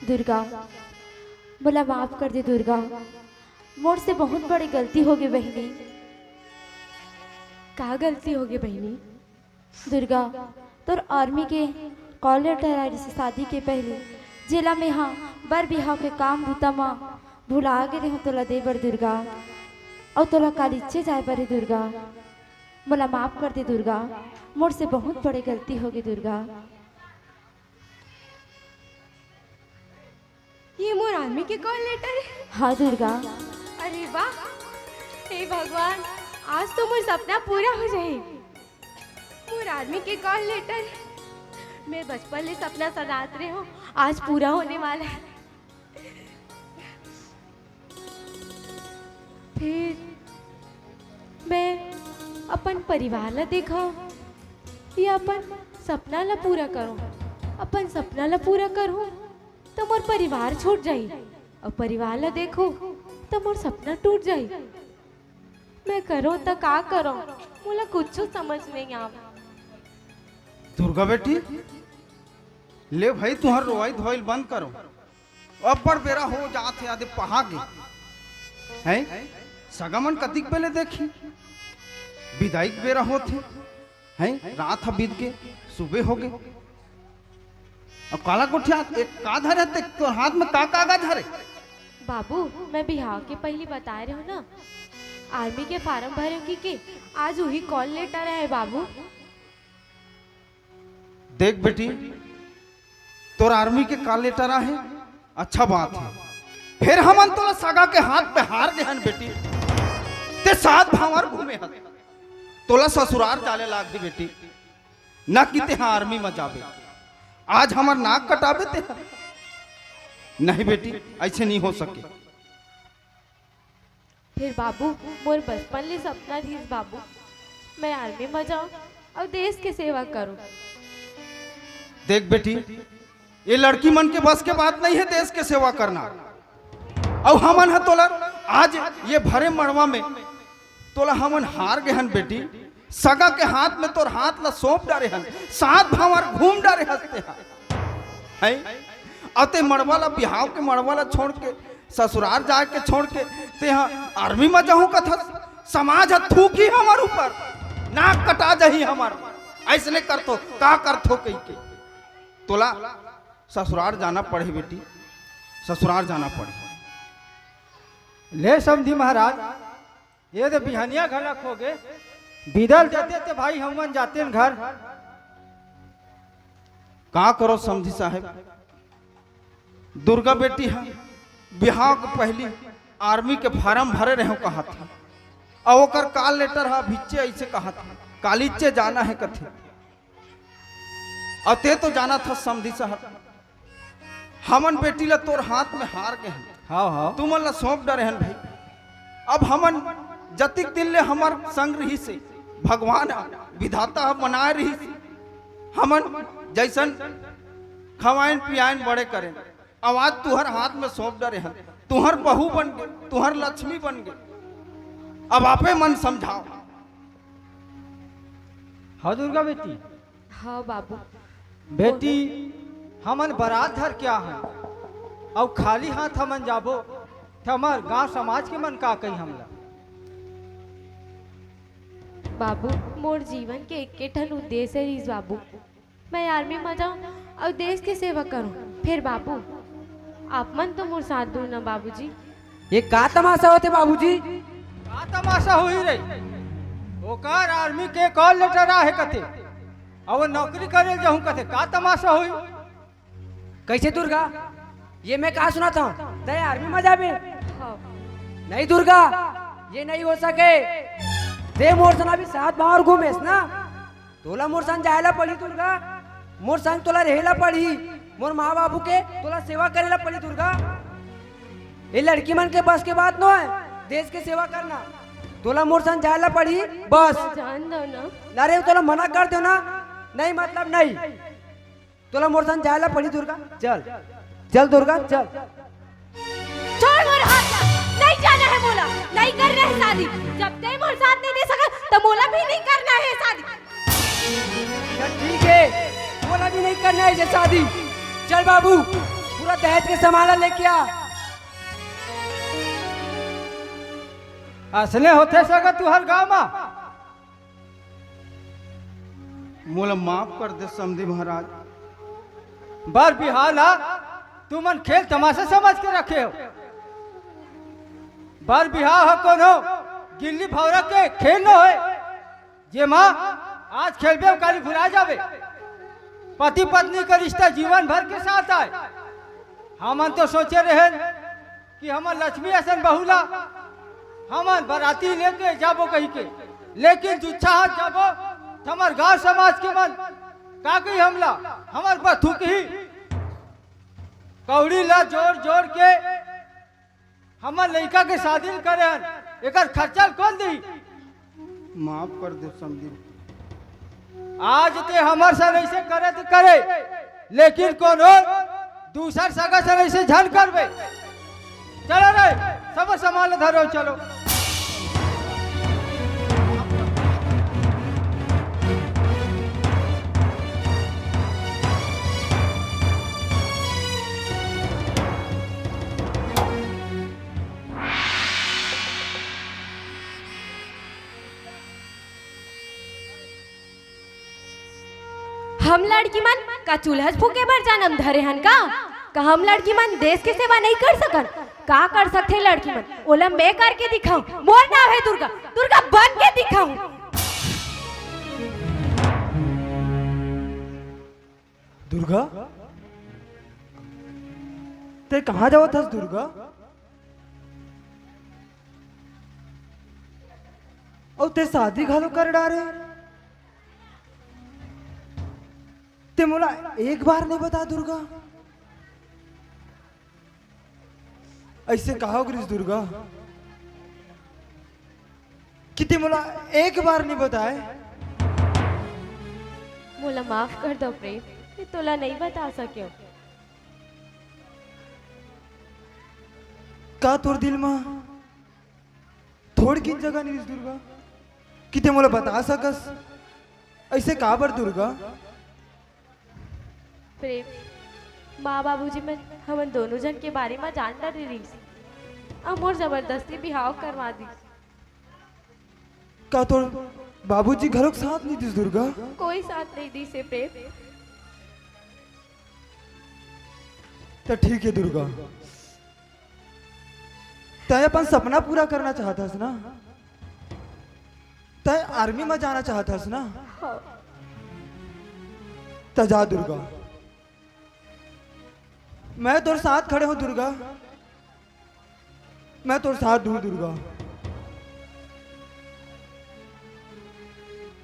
दुर्गा, मोला माफ कर दे दुर्गा, मोर से बहुत बड़े गलती होगे बहिनी। का गलती होगे बहिनी? दुर्गा, तोर आर्मी के कॉल लेटर आए रिहिस शादी के पहिली, जेला मेंहा बर बिहाव के काम बूता म भुला गे रेहेंव तोला दे बर दुर्गा, अउ तोला कालिच्चे जाए बर हे दुर्गा। मोला माफ कर दे दुर्गा, मोर से बहुत बड़े गलती होगे दुर्गा। ये मोर आर्मी के कॉल लेटर हे। हाँ दुर्गा। अरे वाह, हे भगवान, आज तो मोर सपना पूरा हो जाही। मोर आर्मी के कॉल लेटर, मैं बचपन ले सपना सजात रेहेंव, आज पूरा होने वाला हे। फेर मैं अपन परिवार ला देखंव या अपन सपना ला पूरा करंव? अपन सपना ला पूरा करहूँ त मोर परिवार छूट जाही, अउ परिवार ला देखहूँ त मोर सपना टूट जाही। मैं करंव त का करंव, मोला कुछू समझ नइ आवय। दुर्गा बेटी, ले भई, तुंहर रोवई धोवई ल बंद करो। अब्बड़ बेरा हो जात हे, आदे पहा गे। हैं? सगा मन कतिक बेले देखही? बिदाई के बेरा होत हे। हैं? रात ह बीत गे, सुबे हो गे। अब काला गोठियात, एक का धरे ते, तोर हाथ में का कागज हरे? बाबू, मैं बिहाव के पहिली बताए रेहेंव ना, आर्मी के फारम भरेंव कहिके, आज उही कॉल लेटर आए बाबू। देख बेटी, तोर आर्मी के कॉल लेटर आहे, अच्छा बात हे। फेर हमन तोला सगा के हाथ में हार गे हन बेटी, ते सात भांवर घूमे हस, तोला ससुरार जाले लागही बेटी, ना कि तेहा आर्मी म जाबे। आज हमर नाक कटाबे तेहा? नहीं बेटी, अइसे नइ हो सके। फेर बाबू, मोर बचपन ले सपना रिहिस बाबू, मैं आर्मी म जांव अउ देश के सेवा करंव। देख बेटी, ये लड़की मन के बस के बात नइ हे देश के सेवा करना। अउ हमन ह तोला आज ये भरे मड़वा में तोला हमन हार गे हन बेटी, सगा के हाथ में तोर हाथ ला सौंप डारे हन, सात भांवर घूम डारे हस तेहा। हैं? अउ ते मड़वा ला, बिहाव के मड़वा ला छोड़ के, ससुरार जाए के छोड़ के, तेहा आर्मी म जाहूं कथस, समाज ह थूकही हमर ऊपर, नाक कटा जाही हमर, अइसने करथो, का करथो कहिके। तोला ससुरार जाना पड़ही बेटी, ससुरार जाना पड़ही। ले समधी महाराज, ये दे बिहनिया घलक हो गे, बिदा ल देते ते भाई हमन जातेन घर। का करो समधी साहेब, दुर्गा बेटी ह बिहाव के पहिली आर्मी के फारम भरे रेहेंव कहत हे, अउ ओकर कॉल लेटर ह भिच्चे अइसे कहत हे, कालिच्चे जाना हे कथे। अउ ते तो जानत हस समधी साहेब, हमन बेटी ला तोर हाथ में हार गे हन। हाव, हाव। तुमन ला सौंप डरे हन भाई। अब हमन जतिक दिन ले हमर संग रिहिस हे, भगवान ह, विधाता ह बनाए रिहिस हे, हमन जइसन खवाइन पियाइन बड़े करेन, अब आज तुंहर हाथ में सौंप डरे हन। तुंहर बहू बन गे, तुंहर लक्ष्मी बन गे। अब आपे मन समझाव। हाँ दुर्गा बेटी। हाँ बाबू। बेटी, हमन बरात धर के आहन, अउ खाली हाथ हमन जाबो, त हमर गांव समाज के मन का कही हमला? बाबू, मोर जीवन के एके ठन उद्देश्य रिहिस बाबू, मैं आर्मी म जाऊं अउ देश के सेवा करूं। फेर बाबू, आप मन तो मोर साथ दू ना बाबूजी। ये का तमाशा होथे बाबूजी? का तमाशा होही रे? ओकर आर्मी के कॉल लेटर आहे कथे, अउ वो नौकरी करे जाहूं कथे, का तमाशा होही? कइसे दुर्गा? ये मैं का सुनत हंव? तैं आर्मी म जाबे? हाँ। नहीं दुर्गा, ये नहीं हो सके। तैं मोर सन अभी सात भांवर घूमेस ना, तोला मोर संग जाए ला पड़ही दुर्गा, मोर संग तोला रहे ला पड़ही, मोर माँ बाबू के तोला सेवा करे ला पड़ही दुर्गा। ये लड़की मन के बस के बात नो है, देश के सेवा करना। तोला मोर संग जाए ला पड़ही, बस। जान दो ना। अरे तोला मना कर देव ना, नहीं मतलब नहीं। तोला मोर संग जाए ला पड़ही दुर्गा, चल, चल दुर्गा, चल। छोड़ मोर हाथ ला, नहीं जाना है मोला, नहीं करना है शादी। जब तैं मोर साथ नहीं दे सकत, त मोला भी नहीं करना है शादी। चल ठीक है, मोला भी नहीं करना है ये शादी। चल बाबू, दहेज के सामान ला लेके आ। असने होथे सगा तुंहर गांव मा। मोला माफ कर दे समधी महाराज। बर बिहाव ला तुमन खेल तमाशा समझ के रखे हो। बर बिहाव ह कोनो गिल्ली भौरा के खेल न होय, जेमा आज खेलबे अउ काली भुला जाबे। पति पत्नी का रिश्ता जीवन भर के साथ आय। हमन तो सोचे रहेन कि हमर लक्ष्मी असन बहू ला हमन बराती लेके जाबो कहिके, लेकिन जुच्छा हाथ जाबो त हमर गांव समाज के मन का कही हमला, हमर बर थूकही। कौड़ी ला जोड़ जोड़ के हमर लइका के शादी करे हन, एकर खर्चा ल कोन दिही? माफ कर दे समधी। आज ते हमर सन ऐसे करे ते करे, लेकिन कोनो दूसर सगा सन ऐसे झन करबे। चलो रे, सब सामान ल धरो, चलो। हम लड़की मन का चूल्हा फूके बर जन्म धरे हन का? का हम लड़की मन देश के सेवा नहीं कर सकन? का कर सकथे लड़की मन? ओला मैं करके दिखाऊं। मोर नाम है दुर्गा, दुर्गा बन के दिखाऊं। दुर्गा, ते कहाँ जावत हस दुर्गा? अउ ते शादी घलो कर डारे। ते मोला एक बार नहीं बता दुर्गा। ऐसे कहा करिस दुर्गा कि ते मोला एक बार नहीं बताए। मोला माफ कर दो प्रेम, मैं तोला नहीं बता सकेव। का तोर दिल मा थोड़किन जगह नहीं रिस दुर्गा कि ते मोला बता सकस? ऐसे काबर दुर्गा? प्रेम, माँ बाबूजी मन हमन दोनों जन के बारे मा जान डरे रिस, अउ मोर जबरदस्ती बिहाव करवा दिस। का तोर बाबूजी घलोक साथ नहीं दिस दुर्गा? कोई साथ नहीं दिस हे प्रेम। त ठीक है दुर्गा, तय अपन सपना पूरा करना चाहत हस ना? तय आर्मी में जाना चाहत हस ना? हाँ। त जा दुर्गा, मैं तोर साथ खड़े हूँ दुर्गा, मैं तोर साथ हूँ दुर्गा।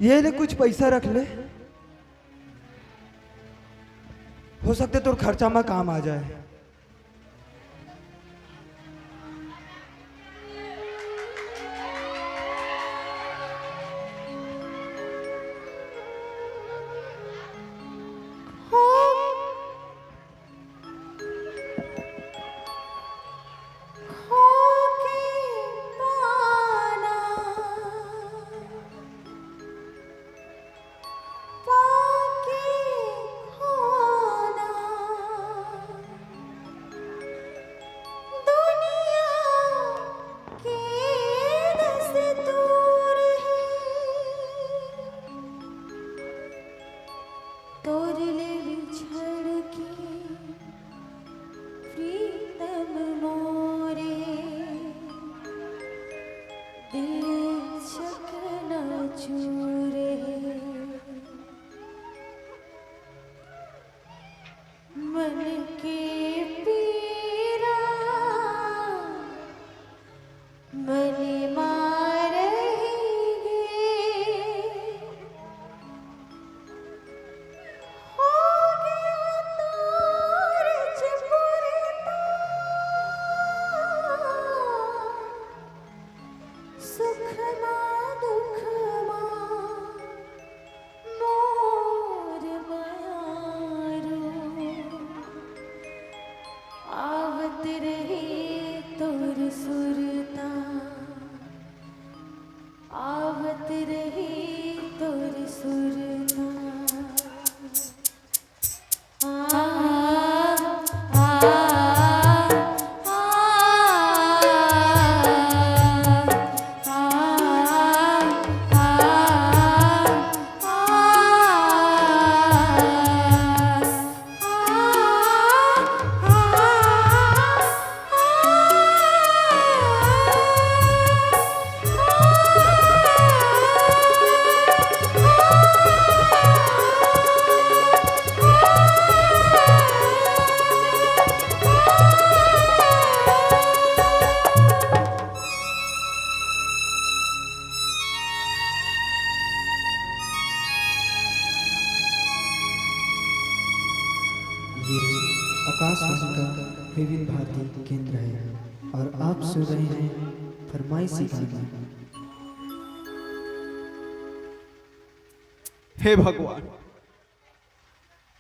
ये ले, कुछ पैसा रख ले, हो सकते तोर खर्चा में काम आ जाए। तोर ले बिछड़ के प्रीतम मोरे, दिल चकनाचूर हे। मन के पीरा मन मारही गे, हो गया तोर चपुरता, सुख मा दुख मा मोर मयारू। ये आकाशवाणी का विविध भारती केंद्र है और आप सुन रहे हैं फरमाइशी गाना। हे भगवान,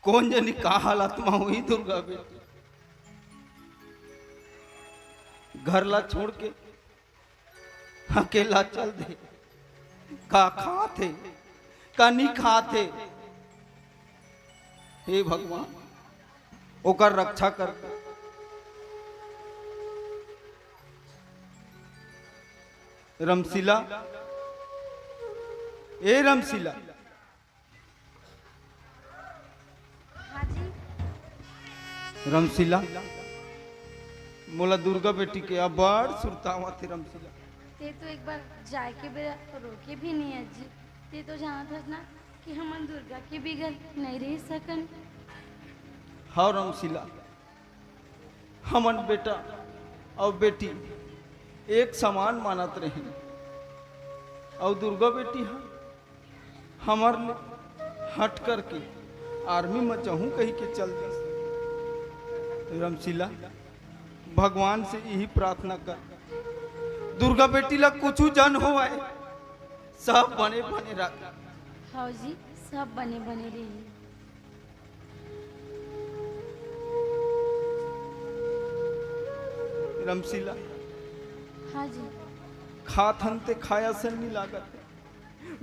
कोन जनी का हालत म होही दुर्गा बेटी। घर ला छोड़ के अकेला चल दे। का खात हे, का नी खात हे। हे भगवान, ओकर रक्षा कर। रमशीला, ए रमशीला। हाँ जी। रमशीला, मोला दुर्गा बेटी के अब्बड़ सुरता आवत हे रमशीला। ते तो एक बार जाए के बेरा रोके भी नहीं अजी। ते तो जानत हस ना कि हमन दुर्गा के बिगर नहीं रह सकन। हाँ रमशीला, हमन बेटा अउ बेटी एक समान मानत रहेन, अउ दुर्गा बेटी ह हमर ले हट करके आर्मी म जाहूं कहि के चल दिस। रमशीला, भगवान से इही प्रार्थना कर, दुर्गा बेटी ला कुछु झन होवय, सब बने बने रख। हव जी, सब बने बने रही। रमशीला, हाँ जी। खात हन ते खाय असन नी लागत हे।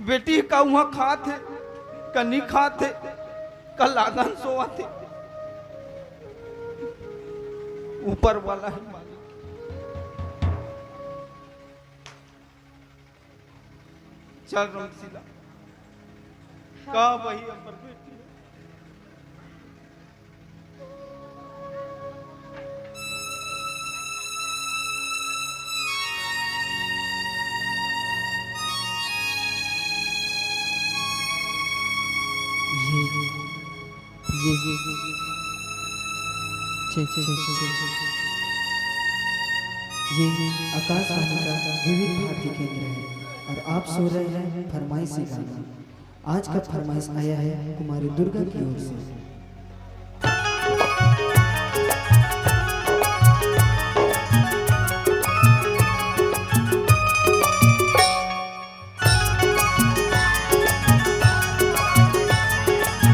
बेटी का उहाँ खात हे, का नी खात हे, का लांघन सोवत हे। ऊपर वाला हे मालिक। चल रमशीला, का वही अमर बेटी हे? ये, ये, ये, ये, चेक, चेक, चेक, चेक। ये आकाशवाणी का विविध भारती केंद्र है और आप सुन रहे हैं फरमाइशी गाना। आज का फरमाइश आया है कुमारी दुर्गा की ओर से।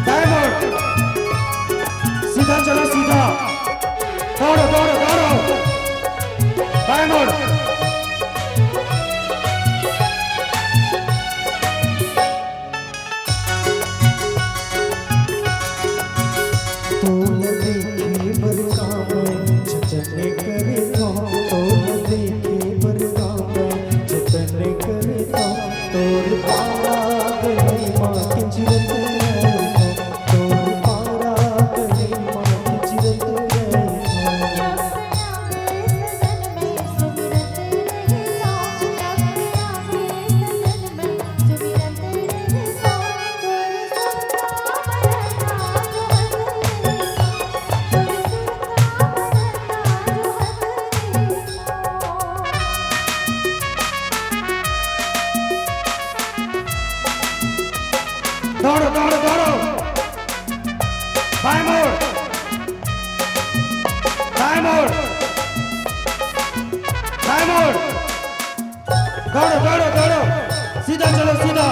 दाएं मोड़, सीधा चलो, सीधा। दौड़ो, दौड़ो, दौड़ो। बाएं मोड़। तोला देखे बर का मैं जतन करथौं, तोला देखे बर का मैं जतन करथौं, तोर पारा गली माँ के चिरत रहथौं, तोर पारा गली माँ के चिरत रहथौं। दौड़ो, दौड़ो, दौड़ो। बाएं मोड़। दाएं मोड़। दाएं मोड़। दौड़ो, दौड़ो, दौड़ो। सीधा चलो, सीधा।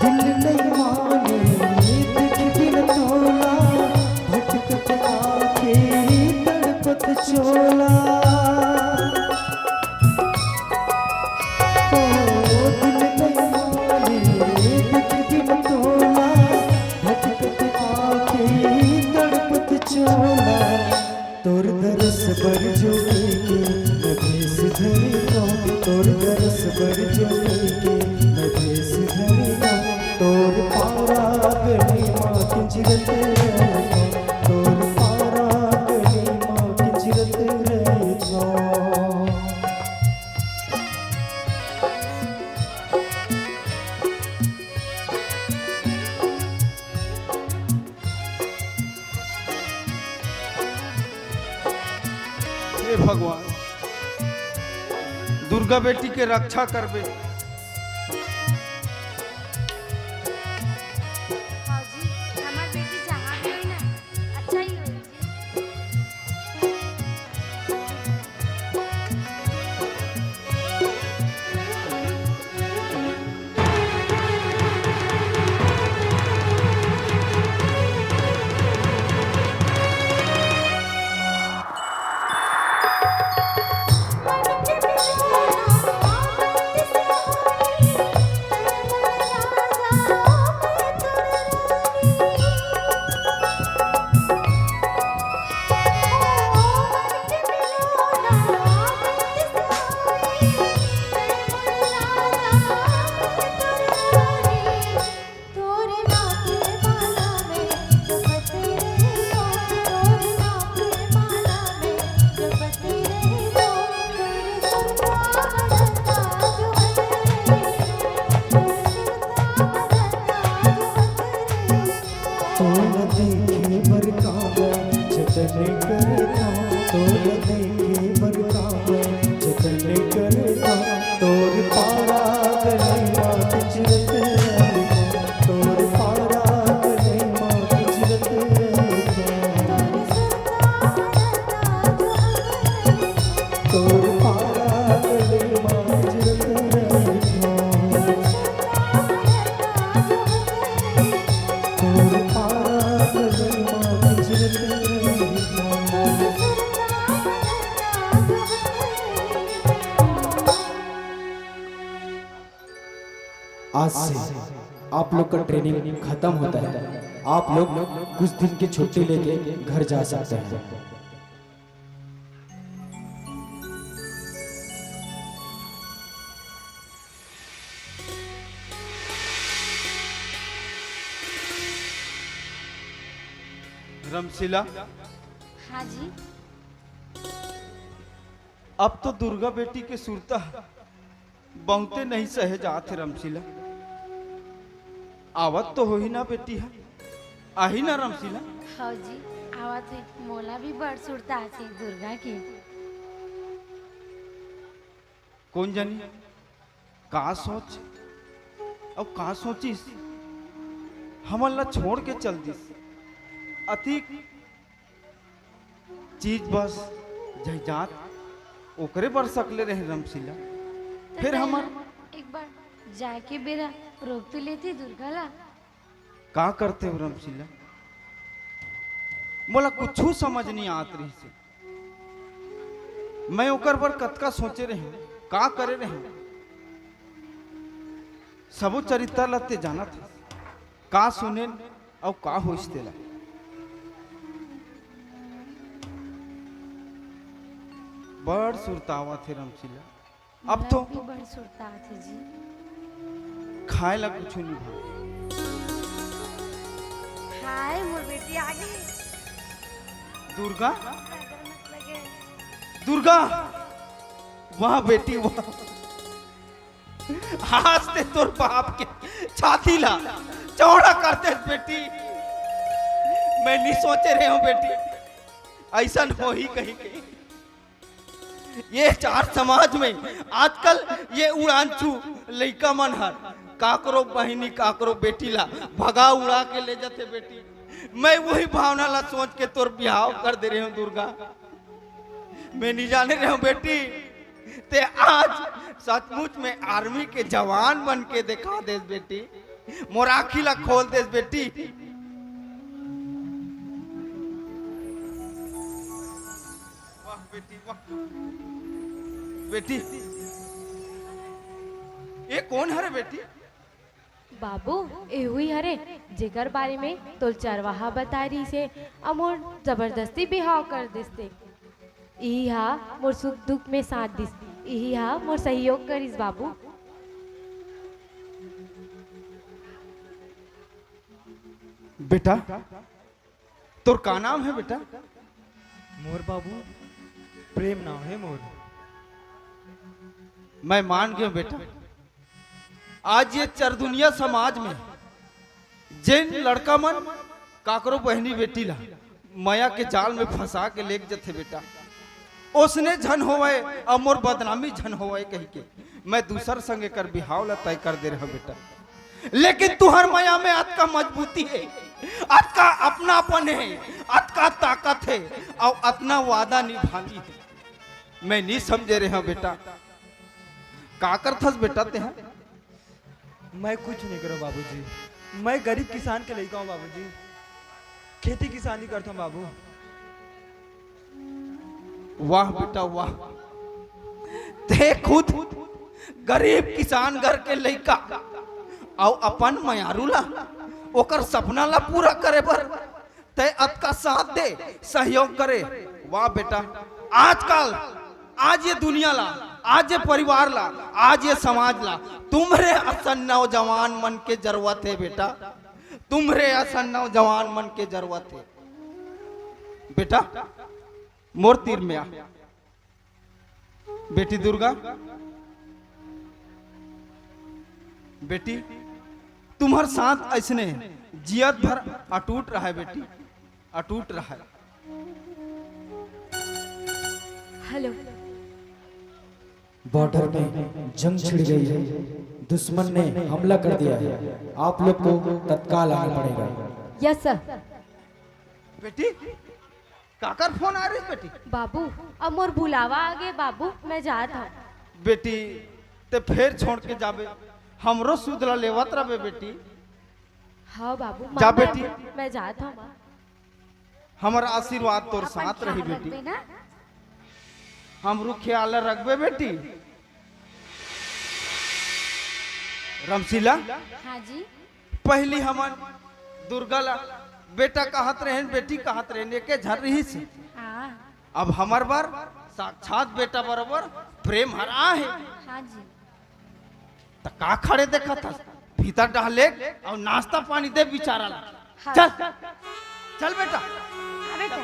दिल नइ माने देख बिन तोला, भटकत आँखी तड़पत चोला। ओ दिल नइ माने देख बिन तोला, भटकत आँखी तड़पत चोला। तोर दरस बर जोगी के मैं भेस धरे हौं, तोर दरस बर जोगी के मैं भेस धरे हौं। तोर पारा गली माँ के चिरत रहथौं, तोर पारा गली माँ के चिरत रहथौं। हे भगवान, दुर्गा बेटी के रक्षा करबे। भौजी, हमर बेटी जहाँ भी होई ना, अच्छा ही होई जी। तोला देखे बर काबर जतन करथौं, तोला देखे बर काबर जतन करथौं, तोर पारा गले मा गुजरत रहिथौं, तोर पारा गले मा गुजरत रहिथौं। तोर पारा गले मा गुजरत रहिथौं। तोर पारा गले मा गुजरत रहिथौं। आज से आप लोग का ट्रेनिंग खत्म होता है। आप लोग कुछ दिन की छुट्टी लेके घर जा सकते हैं। रमशीला, हाँ जी। अब तो दुर्गा बेटी के सुरता बहुते नहीं सहे जात हे रमशीला। आवत तो होही ना बेटी ह, आही ना रमशीला? हव जी, आवत हे। मोला भी बड़ सुरता आथे दुर्गा के। कोन जनी का सोच अउ का सोचिस, हमन ला छोड़ के चल दिस। अतिक चीज बस जहिजात ओकरे बर सकले रहे रमशीला। त फिर तैं हमर एक बार जाके बेरा रोक तो लेती दुर्गा ला। का करते हो रमशीला? मोला कुछू समझ नहीं आत रहिस हे। मैं ओकर बर कतका सोचे रहेंव, का करे रहेंव, सबो चरित्र ला ते जानत हस। का सुनेन अउ का होइस तेला। बड़ सुरतावत हे रमशीला। अब तो मोला भी बड़ सुरता आथे जी। खाए ला कुछू नहीं भावे। हाय, मोर बेटी आ गई। दुर्गा, नजर मत लगे। दुर्गा, वाह बेटी वाह। आज ते तोर बाप के छाती ला चौड़ा कर देस बेटी। मैं नहीं सोचे रहेंव बेटी, अइसन होही कहिके। ये चार समाज में आजकल ये उड़ानछू लइका मन हर काकरो बहिनी, काकरो बेटी ला भगा उड़ा के ले जाथे बेटी। मैं वही भावना ला सोच के तोर बिहाव कर दे रहेंव दुर्गा। मैं नहीं जाने रहेंव बेटी, ते आज सचमुच में आर्मी के जवान बन के देखा देस बेटी, मोर आँखी ला खोल देस बेटी। वाह बेटी, वाह। बेटी, ये कोन हरे बेटी? बाबू, एहू ही हरे, जेकर बारे में तोर चरवाहा बताय रिहिस हे, अउ मोर जबरदस्ती बिहाव कर दिस ते। इही हा मोर सुख दुख में साथ दिस, इही हा मोर सहयोग करिस बाबू। बेटा, तोर का नाम हे बेटा? मोर बाबू, प्रेम नाम हे मोर। मैं मान गेंव बेटा, आज ये चरदुनिया समाज में जेन लड़का मन काकरो बहिनी बेटी ला मया के जाल में फंसा के लेग जथे बेटा, ओसने झन होवय अउ मोर बदनामी झन होवय कहिके मैं दूसर संग एकर बिहाव ला तय कर दे रहेंव बेटा। लेकिन तुंहर मया में अतका मजबूती हे, अतका अपनापन हे, अतका ताकत हे अउ अतना वादा निभानी हे। मैं नइ समझे रहेंव बेटा। का करथस बेटा तेहा? मैं कुछ नइ करों बाबूजी, मैं गरीब किसान के लइका हंव बाबूजी, खेती किसानी करथंव बाबू। वाह बेटा वाह, तें खुद गरीब किसान घर के लइका अउ अपन मयारू ला, ओकर सपना ला पूरा करे बर तें अतका साथ दे, सहयोग करे। वाह बेटा, आजकल, आज ये दुनिया ला, आज ये परिवार ला, आज ये समाज ला, तुम्हरे असन नौजवान मन के जरूरत हे बेटा, तुम्हरे असन नौजवान मन के जरूरत हे बेटा। मोर तीर में आ बेटी दुर्गा, बेटी तुम्हर साथ अइसने जियत भर अटूट रहय बेटी, अटूट रहय। हेलो। बॉर्डर में जंग छिड़ गई है, दुश्मन ने हमला कर दिया है, आप लोग को तत्काल आना पड़ेगा। Yes sir. बेटी, काकर फोन आ रही बेटी? बाबू, अब मोर बुलावा आ गे बाबू, मैं जात हूँ। बेटी, ते फेर छोड़ के जाबे, हमरो सुध ला लेवत रहबे बेटी। हाँ बाबू, जा मैं, बेटी। मैं जात हूँ माँ। हमर आशीर्वाद तोर साथ रही बेटी। हमरो ख्याल रखबे बेटी। रमशीला, हाँ जी। पहली हमन दुर्गा ला बेटा कहत रहेन, बेटी कहत रहेन, एके झन रहिस। हाँ। अब हमर बर साक्षात बेटा बरोबर प्रेम हर आहे। हाँ जी। त का खड़े देखत हस? भीतर डहले अउ नाश्ता पानी दे बिचारा ला। हाँ। चल, चल बेटा। हाँ बेटा।